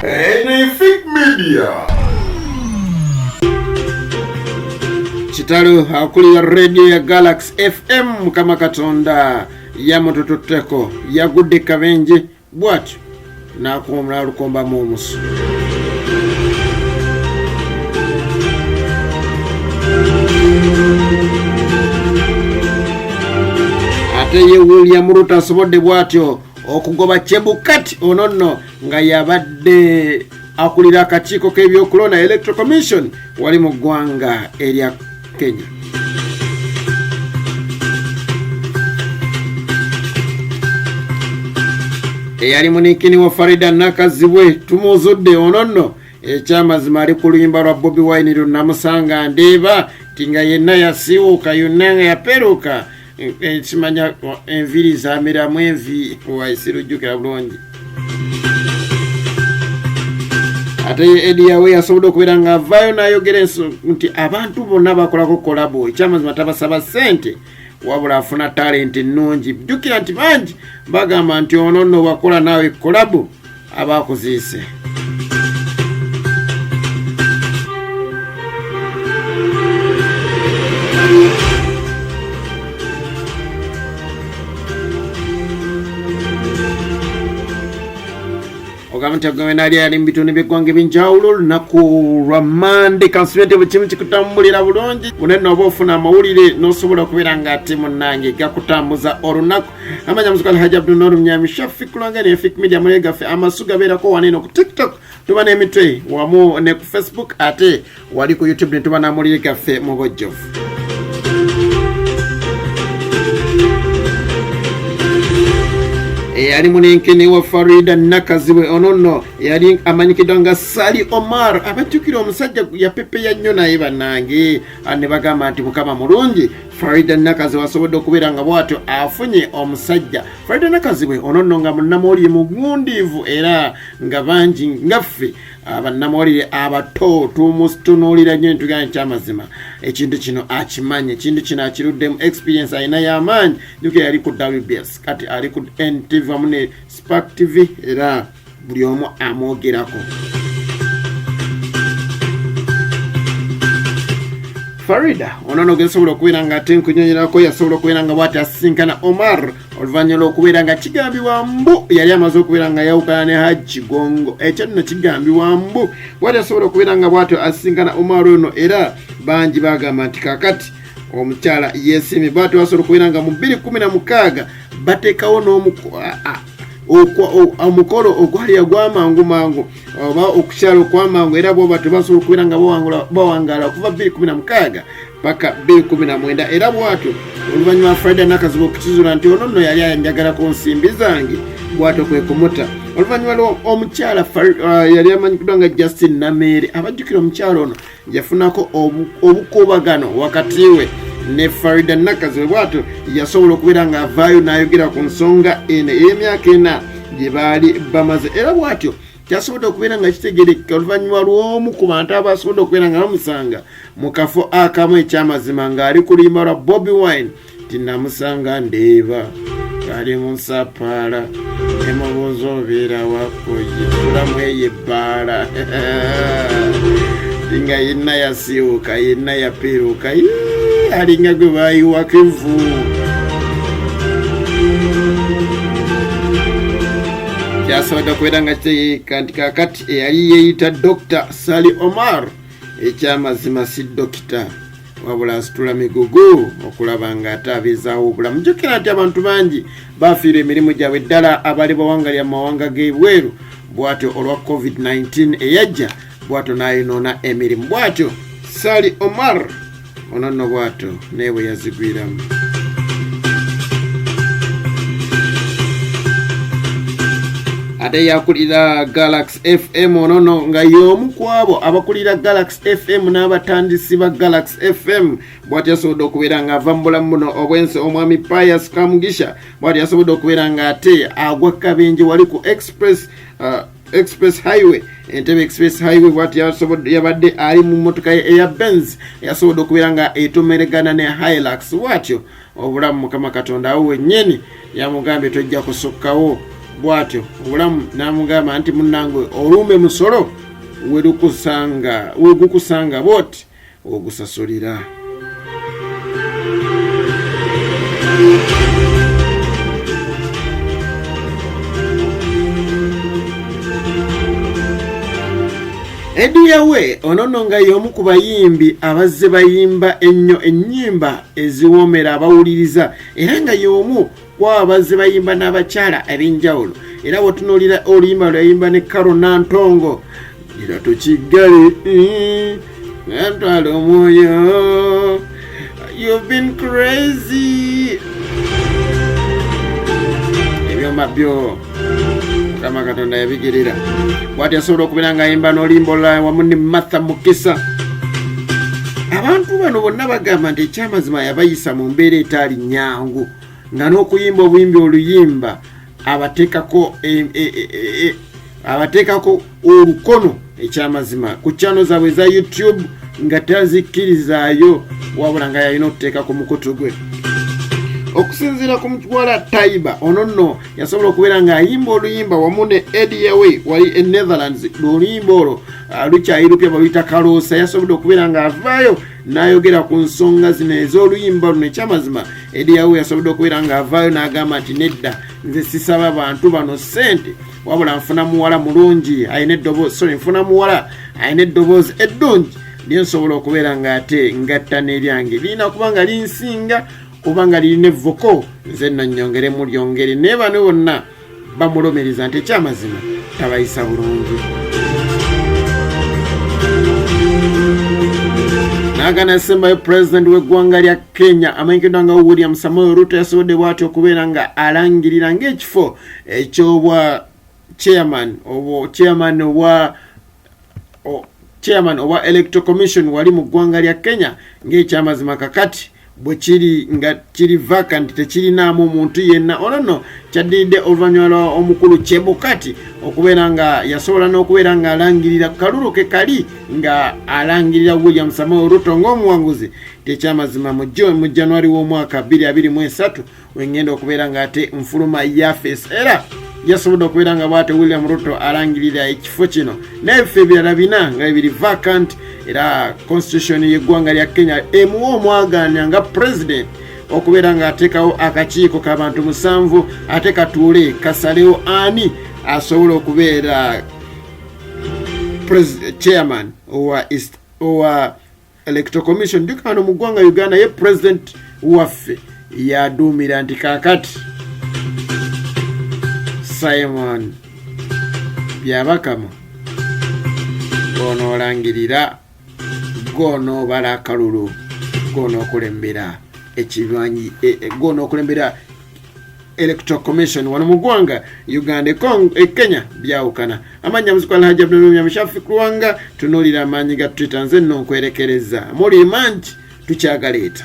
Anything Media. Kitalo akulira radio ya Galaxy FM Mukama Katonda yamutututteko, yagudde kabenje bwatyo n'alukombamu omusu. Ate ye William Ruto asobodde bwatyo okugoba Chebukati ono nno nga yabadde akulira akakiiko k'ebyokulonda Electoral Commission wali mu ggwanga erya Kenya. Eyali muninkini wa Farida Nakazibwe tumuzudde ono nno ekyamazima ali ku luyimba lwa Bobi Wine lunamusanga ndeeba ti nga yenna yasiiwuuka yonna nga yaperuka ekimanya enviiri zameramu envi waisirujjukira bulungi. Ate ye Eddy Yawe yasobodde okubeera ng'avaayo n'ayogera nti abantu bonna bakolako kolabo, ekyamazima tabasaba ssente wabula afuna talenti nnungi. Jjukira nti bangi bagamba nti ono nno wakola naawe kolabo aba akuziise. Ogamba nti agamba nali ali mu bitundu by'eggwanga ebyenjawulo olunaku lwa Mande. Kansubire nti buli kimu kikutambulira bulungi munene, oba ofuna amawulire n'osobola okubeera nga ate munnange gakutambuza olunaku. Amanya muzuka Alhaji Abdul Mnyami Shafi Kulanga ne Fik Media mule gaffe amasu gabeerako wano eno ku TikTok tuba n'emitwe wamu ne ku Facebook, ate wali ku YouTube ne tuba n'amawulire gaffe mu bujjuvu. Eyali munenkene wa Farida Nakazibwe ono nno yali amanyikiddwa nga Sali Omar. Abajjukira omusajja yapepeya nnyo naye bannange ne bagamba nti Mukama mulungi, Farida Nakazibwe asobodde okubeera nga bw'atyo afunye omusajja. Farida Nakazibwe ono nno nga munnamawulire mugundiivu era nga bangi nga ffe bannamawulire abato tumutunuulira nnyo netugamba nti amazima ekintu kino akimanyi, ekintu kino akiruddemu, experience alina y'amaanyi. Jjukira yali ku WBS, kati ali ku NTV wamu ne Spark TV era buli omu amwogerako. Farida ono no gesobola okubeera nga ate nkunyonyerako yasobola okubeera nga bwati asisinkana Omar oluvannyuma lw'okubeera nga kigambibwa mbu yali amaze okubeera nga yawukana ne Hajji Gongo. Ekyo nno kigambibwa mbu bwati asobola okubeera nga bwatyo asisinkana Omar ono, era bangi bagamba nti kakati omukyala yeesiimye. Bwatyo basobola okubeera nga mu 2016 bateekawo omukolo ogwali ogw'amangu mangu oba okukyala okwamangu, era bo batyo basobola okubeera nga bawangaala okuva 2016 paka 2019. Era bwatyo oluvannyuma Farida Nakazibu okukizuula nti ono nno yali anjagala ku nsimbi zange, bwatyo kwe kumuta. Oluvannyuma lwo omukyala yali amanyikiddwa nga Justin Nameere, abajjukira omukyala ono yafunako obukuubagano wakati we ne Farida Nakazibwe, bwatyo yasobola okubeera ng'avaayo n'ayogera ku nsonga eno ey'emyaka ena gye baali bamaze. Era bwatyo kyasobodde okubeera nga kitegerekeka oluvannyuma lw'omu ku bantu abasobodde okubeera nga bamusanga mu kafo akamu ekyamazima ng'ali ku luyimba lwa Bobi Wine nti namusanga ndeeba ali mu nsapaala emubuuza obeera wakoyitulamu eyo ebbaala nga yenna yasiiwuka yenna yapeeruuka alinga gwe bayiwako evvu. Kyasobodde okubeera nga kitegeeka nti kakati eyali yeeyita Dr. Sali Omar ekyamazima si dokita wabula asitula migugu okulaba nga ate abeezaawo obulamu. Jjukira nti abantu bangi bafiirwa emirimu gyabwe ddala abali bawangalira mu mawanga g'ebweru bwatyo olwa COVID-19 eyajja bwatyo n'ayonoona emirimu. Bwatyo Sali Omar ono nno bwatyo naye bwe yazigwiramu. Ate yakulira Galaxy FM ono no nga y'omu ku abo abakulira Galaxy FM n'abatandisi ba Galaxy FM, bw'atyo yasobodde okubeera ng'ava mu bulamu buno obw'ensi. Omwami Pius Kamugisha bw'atyo yasobodde okubeera ng'ate agwa kabenje wali ku Express Highway, Entebbe Express Highway. Bw'atyo yabadde ali mu mmotoka ye eya Benz yasobodde okubeera nga etomeregana ne Hilux. Bw'atyo obulamu Mukama Katonda awo wennyini yamugambye tojja kusukkawo. Bw'atyo obulamu n'amugamba nti munnange olumbe musolo welukusanga wegukusanga bwoti ogusasulira. Eddy Yawe ono nno nga y'omu ku bayimbi abazze bayimba ennyo ennyimba eziwoomera abawuliriza era nga y'omu kwabo abazze bayimba n'abakyala ab'enjawulo era bw'otunuulira oluyimba lweyayimba ne Carol Nantongo gira tukiggale ntwala omwoyo you've been crazy ebyoma byo Mukama Katonda yabigirira bwati asobola okubeera ng'ayimba n'oluyimba olulala wamu ne Martha Mukisa. Abantu bano bonna bagamba nti ekyamazima yabayisa mu mbeera etaali nnyangu nga n'okuyimba obuyimbi oluyimba abateekako e, e, e, abateekako olukono ekyamazima ku channel zaabwe eza youtube nga tazikkirizaayo wabula nga yalina okuteeka ku mukutu gwe okusinziira ku muwala taiba ono nno yasobola okubeera ng'ayimba oluyimba wamu ne Eddie Yawe wali e Netherlands oluyimba olwo ah, lukyali lupya baluyita kaloosa yasobodde okubeera ng'avaayo n'ayogera ku nsonga zino ez'oluyimba luno ekyamazima Eddie Yawe yasobodde okubeera ng'avaayo n'agamba nti nedda nze sisaba bantu bano ssente wabula nfuna muwala mulungi alina eddoboozi sorry nfuna muwala alina eddoboozi eddungi lye nsobola okubeera ng'ate ngatta n'eryange lirina kuba nga linsinga oba nga lirina evvoko nze nno nnyongeremu lyongere naye bano bonna bamulumiriza nti ekyamazima tabayisa bulungi nagana esembayo pulezidenti w'eggwanga lya kenya amanyikiddwa nga william samuel ruto yasobodde bwati okubeera nga alangirira ng'ekifo ekyobwa chairman obwo chairman obwa chairman owa electoral commission wali mu ggwanga lya kenya ng'ekyamazima kakati bwe kiri nga kiri vacant tekirinaamu omuntu yenna ono nno kyaddiridde oluvannyuma lwa omukulu chebukati okubeera nga yasobola n'okubeera ng'alangirira kalulu ke kali nga alangirira william samuel ruto ng'omuwanguzi tekyamazima mu january w'omwaka 2023 wengenda okubeera nga ate nfuluma yafesi era yasobodde okubeera nga bwate william ruto alangirira ekifo kino n'ebifo ebirala bina nga bibiri vacant era constitution y'eggwanga lya kenya emuwa omwagaanya nga president okubeera ng'ateekawo akakiiko k'abantu musanvu ate katuule kasalewo ani asobola okubeera chairman owa east owa electoral commission jjuka wano mu ggwanga uganda ye president waffe yaduumira nti kakati simon byabakama gonoolangirira gonoobala akalulu gonookulembera ekibanyi e, e, gonookulembera electoral commission wano mu ggwanga uganda e kenya byawukana amannya muzikwa alhaji abdulmumya mushafi kulwanga tunuulira amaanyi ga twitter nze nno nkwerekereza muli mangi tukyagaleeta.